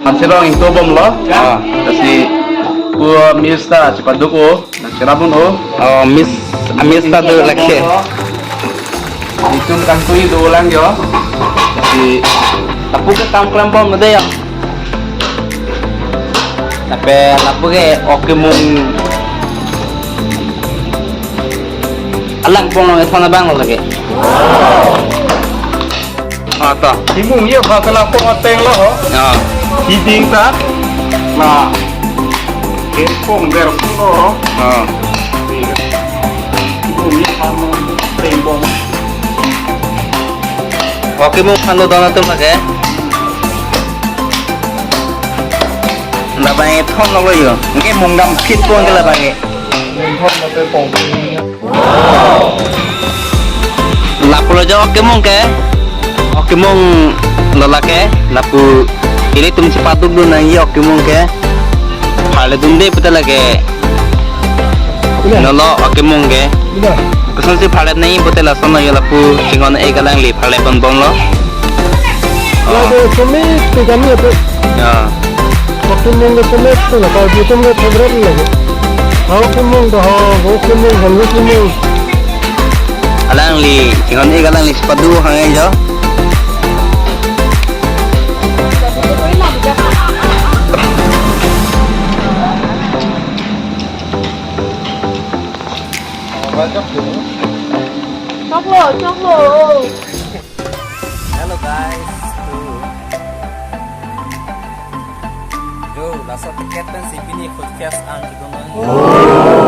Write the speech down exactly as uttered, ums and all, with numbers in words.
Ansi long ingto bomlo. Ah. Lasi pu mix ta chepaduk-o, nang cherap un-o. Oh, mix, mix ta do lake. Itum kangtui dolang jo. Lasi lapu ke kam klem bomlo dei jo. Lapen lapu ke ok kemung alang pon long ethon abang lo lake. Ah, ta. Kemung ye pha ke lapu ateng lo ho. Ya. Hiding ta. Na. Kepong der pun lo ho. Ah. Kemung ye pha no teng bom. Ok kemung phan lo don atum lake. Labang ethon lo jo. Nge mung dam phit pon ke labang ke. Mung thon lo te pong. Lapu lo jo ok kemung ke. Ok kemung lo lake, lapu ilitum chepaduk dun nangji ok kemung ke. Pharle dunde pute lake. Ila. Nolo ok kemung ke. Ila. Kosonsi pharle nangji pute lason lo jo lapu chinghon-ik alangli pharle pon bomlo. Lake cumi tiga ni apa? Ya. Ok kemung ke cumi tu lah, kalau gitu nggak favorite lagi. Kalau kemung dah, oh kemung, kalau kemung. Alangli, chinghon-ik alangli chepaduk hang jo. Choklo, choklo. Hello guys. Yo, laso ticket pensi pini food fest an kedun.